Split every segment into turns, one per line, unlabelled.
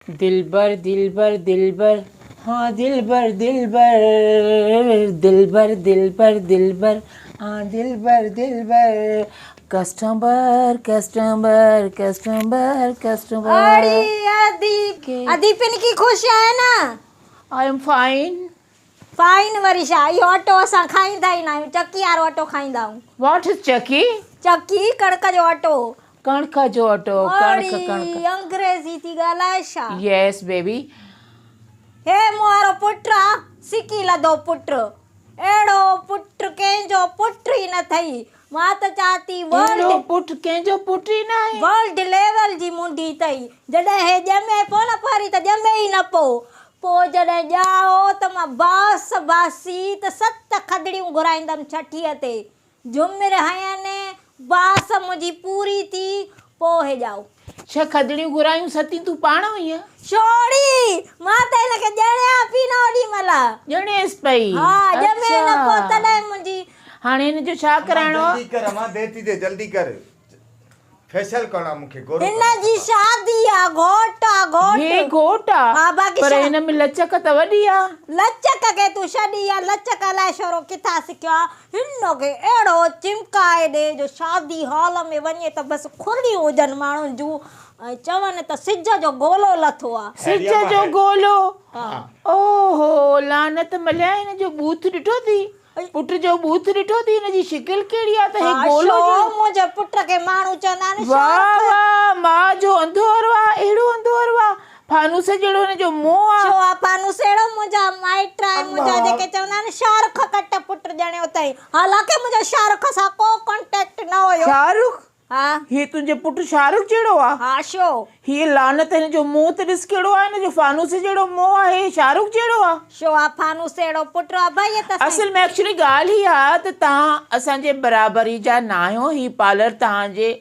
دلبر دلبر دلبر ها دلبر دلبر دلبر دلبر دلبر ها دلبر دلبر customer customer customer customer.
اڙي ادي ادي پنڪي خوش آهي نه.
I am fine.
Fine وري ڇا اهو اٽو اسان کائيندا ئي ناهيون چڪي وارو اٽو کائيندا آهيون.
What is چڪي؟
چڪي ڪڻڪ جو اٽو.
ڪڻڪ جو اٽو ڪڻڪ ڪڻڪ.
اڙي انگريزي ٿي ڳالهائي ڇا.
يس بيبي.
هي مون وارو پٽ آ سڪي لڌو پٽ اهڙو پٽ ڪنهن جو پٽ ئي نه ٿئي مان ته چاهان ٿي ورلڊ.
اهڙو پٽ ڪنهن جو پٽ ئي ناهي.
ورلڊ ليول جي منڍي اٿئي. جڏهن هي ڄمي پيو نه پهرين ته ڄمي ئي نه پيو. پوء جڏهن ڄائو ته مان باس باسي ته ست کدڙيون گهرائيندم ڇٺيء تي. جهمر هنين، باس منهنجي پوري ٿي، پوء هي ڄائو.
ڇهه کدڙيون گهرايون ستين تون پاڻ هئينء.
ڇوڙي! مان ته هن کي ڄڻيان پئي نه اوڏي مهل.
ڄڻيس پئي.
ها، ڄمي نه پيو تڏهن منهنجي.
هاڻي هن جو ڇا ڪرائڻو آ؟
جلدي ڪر امان دير ٿي ٿئي جلدي ڪر فيشل ڪرڻو آ مونکي گورو
هن جي شادي آ گهوٽ آ گهوٽ.
هي گهوٽ آ
ها باقي
پر هن ۾ لچڪ ته وڏي آ.
لچڪ کي تون ڇڏ اها لچڪ الائي شورو ڪٿان سکيو آ هن کي اهڙو چمڪائي ڏي جو شادي هال ۾ وڃي ته بس کرڙيون هجن ماڻهن جون ۽ چون ته سج جو گولو لٿو آ.
سج جو گولو اوهو لعنت مليا هن جو ٻوٿ ڏٺو ٿي. پٽ جو ٻوٿ ڏٺو ٿي هن جي شڪل ڪهڙي آ ته هي گولو
جهڙو. منهنجي پٽ کي ماڻهو چوندا آهن
شارڪ. واهه واهه ماء جو انڌو ارواح اهڙو انڌو ارواح فانوس جهڙو هن جو منهن آ.
ڇو آ فانوس اهڙو منهنجا مائٽ آهن منهنجا جيڪي چوندا آهن شارڪ ڪٽ پٽ ڄڻيو اٿئي حالانڪه منهنجو شارڪ سان ڪو ڪانٽيڪٽ نه هيو.
شارڪ
ها.
هي تنهنجي پٽ شاهرخ جهڙو آ؟
ها شو.
هيء لعنت هن جو منهن ته ڏس ڪهڙو آ، هن جو فانوس جهڙو منهن آ، هي شاهرخ جهڙو آ؟
شو آ فانوس جهڙو پٽ آ ڀئي هي ته سائين.
اصل ۾ ايڪچولي ڳالهه هي آ ته توهان اسان جي برابري جا ناهيو، هي پارلر توهان جي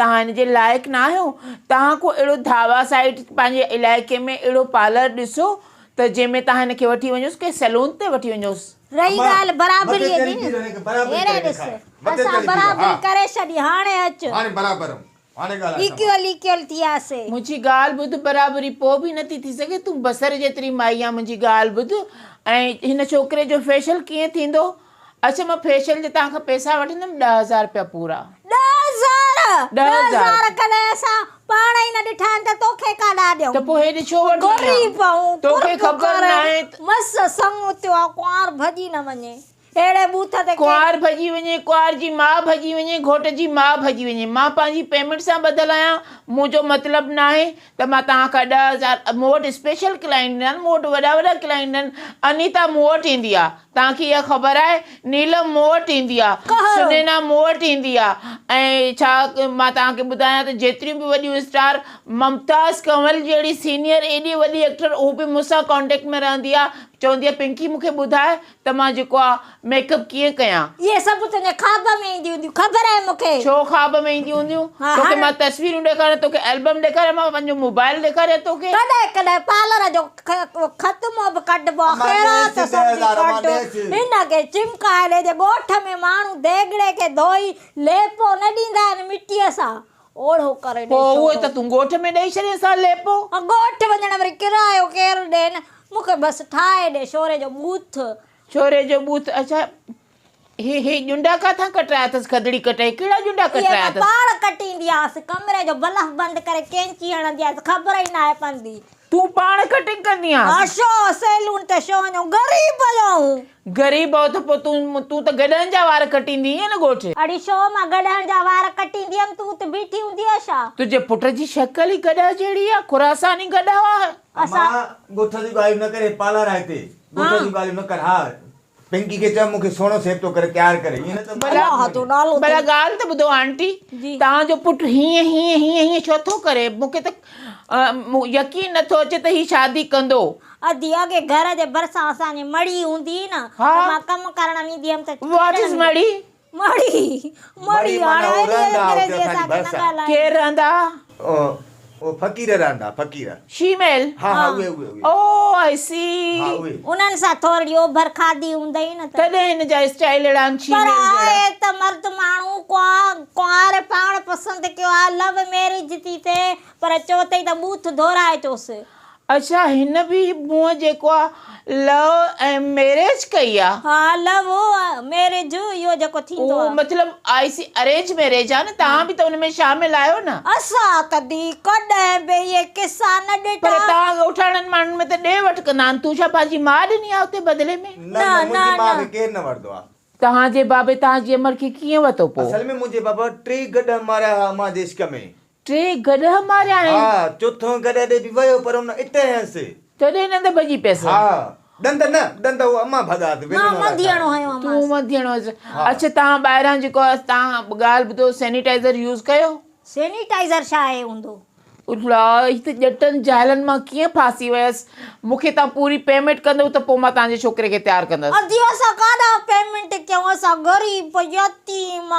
توهان هن جي لائق ناهيو، توهان ڪو اهڙو ڌاوا سائيڊ پنهنجي علائقي ۾ اهڙو پارلر ڏسو ته جنهن ۾ توهان هن کي وٺي وڃوس، ڪنهن سيلون تي وٺي وڃوس.
رهي ڳالهه برابريء جي هيڏي ڏس اسان برابري ڪري ڇڏي هاڻي اچ ايڪيول ايڪيول ٿياسي.
منهنجي ڳالهه ٻڌ برابري پوء به نٿي ٿي سگهي تون بصر جيتري مائي آن منهنجي ڳالهه ٻڌ ۽ هن ڇوڪري جو فيشل ڪيئن ٿيندو اڇا مان فيشل جي توهان کان پئسا وٺندم 10,000 رپيا پورا.
10,000! 10,000 ڪڏهن اسان پاڻ ئي نه ڏٺا آهن ته توکي ڪاڏانهن ڏيون.
ته پوء هيڏي ڇو وٺي آيا؟
غريب آهون،
توکي
قرب
خبر
ڪر،
ناهي ته.
مس سڱ ٿيو آ، ڪنوار ڀڄي نه وڃي. اهڙي ٻوٿ تي ڪير.
ڪنوار ڀڄي وڃي، ڪنوار جي ماء ڀڄي وڃي، گهوٽ جي ماء ڀڄي وڃي. مان پنهنجي پيمينٽ سان ٻڌل آهيان، منهنجو مطلب ناهي ته مان توهان کان 10,000، مون وٽ اسپيشل ڪلائنٽ ايندا آهن، مون وٽ وڏا وڏا ڪلائنٽ آهن، انيتا مون وٽ ايندي آ، توهان کي اها خبر آهي، نيلم مون وٽ ايندي آ، سنينا مون وٽ ايندي آ ۽ ڇا مان توهان کي ٻڌايان ته جيتريون به وڏيون اسٽار ممتاز ڪنول جهڙي سينيئر ايڏي وڏي ايڪٽر هو به مون سان ڪانٽيڪٽ ۾ رهندي آ، چوندي آ پنڪي مون کي ٻڌاء ته مان جيڪو آ ميڪ اپ ڪيئن ڪيان؟
اهي سڀ تنهنجي خواب ۾ اينديون هونديون، خبر آهي مون کي.
ڇو خواب ۾ اينديون هونديون؟ توکي مان تصويرون ڏيکاريان، توکي البم ڏيکاريان، مان پنهنجو موبائل ڏيکاريان توکي.
ڪڏهن ڪڏهن پارلر جو ختمو به ڪڍبو آ، خيرات سمجهي ڪڍ. هن کي چمڪائي ڏي، جي ڳوٺ ۾ ماڻهو ديڳڙي کي ڌوئي ليپو نه ڏيندا آهن مٽيء سان، اوڙهو ڪري ڏي
پوء اهو
ڇورو.
ته تون ڳوٺ ۾ ڏئي ڇڏينس ها ليپو.
ڳوٺ وڃڻ وري ڪرايو ڪير ڏي نه. مون کي بس ٺاهي ڏي شوري جو ٻوٿ.
شوري جو ٻوٿ اڇا هي هي ڄنڊا ڪاٿان ڪٽرايا اٿس کدڙي ڪٽائي ڪهڙا ڄنڊا
اهي
ڪٽرايا
مان
اٿس.
پاڻ ڪٽيندي آهيانس ڪمري جو بلف بند ڪري ڪينچي هڻندي آهيانس خبر ئي ناهي پوندي.
تون پاڻ ڪٽنگ ڪندي آنس.
ها شو سيلون تي شو وڃون غريب آهيون.
غريب آهو ته پوء تون تون ته گڏهن جا وار ڪٽيندي هئين نه ڳوٺ.
اڙي شو مان گڏهن جا وار ڪٽيندي هيم تون ات بيٺي هوندي هئين ڇا.
تنهنجي پٽ جي شڪل ئي گڏهه جهڙي آ خراساني گڏهه آ.
امان ڳوٺ جون ڳالهيون نه ڪر هي پارلر آهي هتي ڳوٺ جون ڳالهيون نه ڪر ها پنڪي کي چئه مون کي سهڻو سيبتو ڪري تيار ڪري ائين نه ته
ڀلا ڀلا ڳالهه ته ٻڌو آنٽي توهان جو پٽ هيئن هيئن هيئن هيئن ڇو ٿو ڪري مون کي ته يقين نه ٿو اچي ته هي شادي ڪندو.
ادي اڳي گهر جي ڀرسان اسان جي مڙهي هوندي هئي نه ته مان ڪم ڪرڻ ويندي هيم ته
What is مڙهي؟
مڙهي مڙهي هاڻي ايڏي انگريزي اسان کي نه ڳالهائڻ.
ڪير رهندا؟
اهي فقير رهندا فقير.
شيميل؟
ها ها اهي اهي اهي.
او آء سي.
ها اهي.
انهن سان ٿورڙي اوڀر کاڌي هوندئي نه ته.
تڏهن هن جا اسٽائيل اهڙا آهن شيميل
پر
جهڙا.
آهي ته مرد ماڻهو ڪنوار پاڻ پسند ڪيو آ لو ميريج ٿي ٿئي پر چئو اٿئي ته ٻوٿ ڌورائي چوس.
اڇا هن به مون جيڪو آ لو ۽ ميريج ڪئي آ.
ها لو ميريج اهو جيڪو ٿيندو آ.
اهو مطلب آئي سي ارينج ميريج آ نه توهان به ته ان ۾ شامل آهيو نه.
اسان ته the ڪڏهن به اهي قصا نه ڏٺا.
پر توهان ڳوٺاڻن ماڻهن ۾ ته ڏي وٺ ڪندا آهن تون ڇا پنهنجي ماء ڏني آ اتي بدلي ۾.
نه نه منهنجي ماء کي ڪير نه وٺندو آ.
توهان جي بابي توهان جي امڙ کي ڪيئن وتو پو.
اصل ۾ منهنجي بابا ٽي گڏهه ماريا ها امان جي عشق ۾.
ٽي گڏهه ماريا آهن؟
ها، چوٿون گڏهه ڏي به ويو پر ان ات هنيس.
تڏهن ڏند ڀڄي پيس.
ها، ڏند نه، ڏند هو امان ڀڳا ته
مان منڌيئڻو هنيو
تون
هئمانس.
منڌيئڻو هيس. اڇا توهان ٻاهران جيڪو آهي توهان ڳالهه ٻڌو سينيٽائيزر يوز ڪيو؟
سينيٽائيزر ڇا آهي هوندو؟
الا هي ته ڄٽن جاهلن مان ڪيئن ڦاسي ويس. مون کي توهان پوري پيمينٽ ڪندؤ ته پوء مان توهان جي ڇوڪري کي تيار ڪندس.
ادي اسان ڪاڏانهن پيمينٽ ڪيون اسان غريب يتيم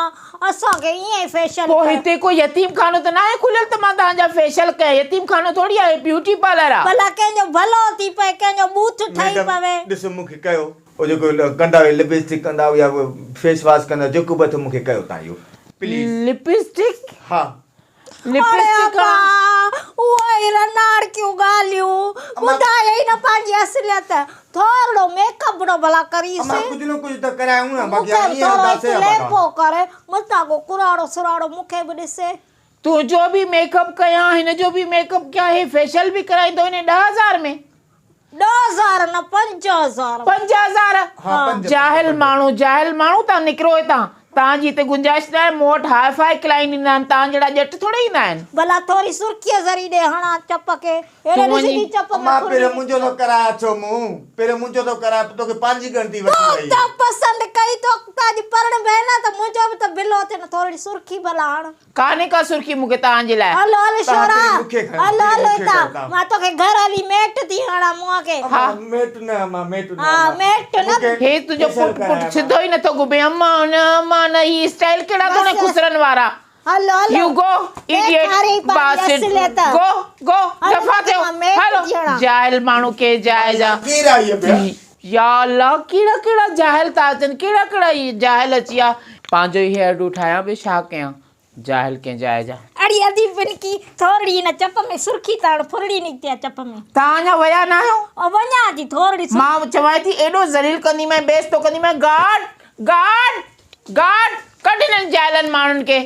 اسان کي ائين ئي فيشل
پوء هتي ڪو يتيم خانو ته ناهي کليل ته مان توهان جا فيشل ڪيان يتيم خانو ٿوري آهي بيوٽي پارلر آ.
ڀلا ڪنهن جو ڀلو ٿي پئي ڪنهن جو ٻوٿ ٺهي
ميڊم
پوي.
ڏسو مون کي ڪيو او جيڪو ڪندا هيو لپ اسٽڪ ڪندا هيو يا فيس واش ڪندا جيڪو به اٿو مون کي ڪيو تان اهو پليز.
لپ اسٽڪ؟
ها.
لپ
اڙي
اسٽڪ
ابا اهي ئي رناڙڪيون ڳالهيون ٻڌائي ئي نه پنهنجي اصليت ٿورڙو ميڪ اپ نه ڀلا ڪريس.
امان ڪجهه نه ڪجهه ته ڪرايون نه
مون
باقي
کي به
ائين
ٿورو
هلنداسين
هڪ
ابا
ليپو ڪر متان ڪو ڪراڙو سراڙو مون کي به ڏسي.
تنهنجو به ميڪ اپ ڪيان هن جو به ميڪ اپ ڪيان هي فيشل به ڪرائيندو انهي 10,000 ۾.
10,000 نه 5,000.
5,000
ها پنج
جاهل ماڻهو جاهل ماڻهو تان نڪرو هتان تان جي هتي گنجائش نه آهي مون وٽ هاء فاء ڪلائنٽ ايندا آهن تان جهڙا ڄٽ ٿوري ايندا آهن.
ڀلا ٿوري سرخيء ذري ڏي هڻان چپ کي هيڏي
تون
ڏسي
وڃي
ٿي چپ ۾
امان
ڦرڙي
پهريون منهنجو ٿو ڪرايان اڇو منهن پهريون منهنجو ٿو ڪرايان پوء توکي پنهنجي ڳڻتي وٺي
تو
وئي.
ته پسند ڪئي تو ته اڄ پرڻبين نه ته منهنجو به ته بلو ٿئي نه ٿورڙي سرخي ڀلا هڻ.
ڪانهي ڪا سرخي مون کي توهان جي لاء.
هل هل
توهان
شورا
پهرين مون کي کڻو،
هل
پهرين
هل
مون کي
هتان
کڻو توهان.
مان توکي گهر هلي ميٽ ٿي هڻان منهن کي.
ها.
امان ميٽ نه امان ميٽ نه
ها
امان.
ميٽ نه.
مون کي
هي تنهنجو
فيشل
پٽ پٽ
ڪرايان
سڌو ئي نٿو گهمي امان نه امان نه هي اسٽائيل ڪهڙا ٿو هڻي
بس.
خسرن وارا.
هل هل.
You go
ڏيکاري
ايڊيٽ
پنهنجي
باسٽرڊ
اصليت.
گو گو
هل
دفع
توکي
ٿيو
مان ميٽ
هلو
ٿي هڻان.
جاهل ماڻهو ڪي جاء جا.
ڪير آئي پيا.
يا الله ڪهڙا ڪهڙا جاهل ٿا اچن ڪهڙا ڪهڙا هي جاهل اچي ويا. پنهنجو ئي هيئر do ٺاهيان ٻيو ڇا ڪيان جاهل ڪنهن جاء جا.
اڙي ادي پنڪي ٿورڙي هن چپ ۾ سرخي ته هڻ ڦرڙي نڪتي آ چپ ۾.
توهان اڃا ويا ناهيو؟
او وڃان ٿي ٿورڙي سرخي.
مان چوانء ٿي ايڏو ذليل ڪنديمانء بيعزتو ڪنديمانء گارڊ! گارڊ! گارڊ! ڪڍ هنن جاهلن ماڻهن کي.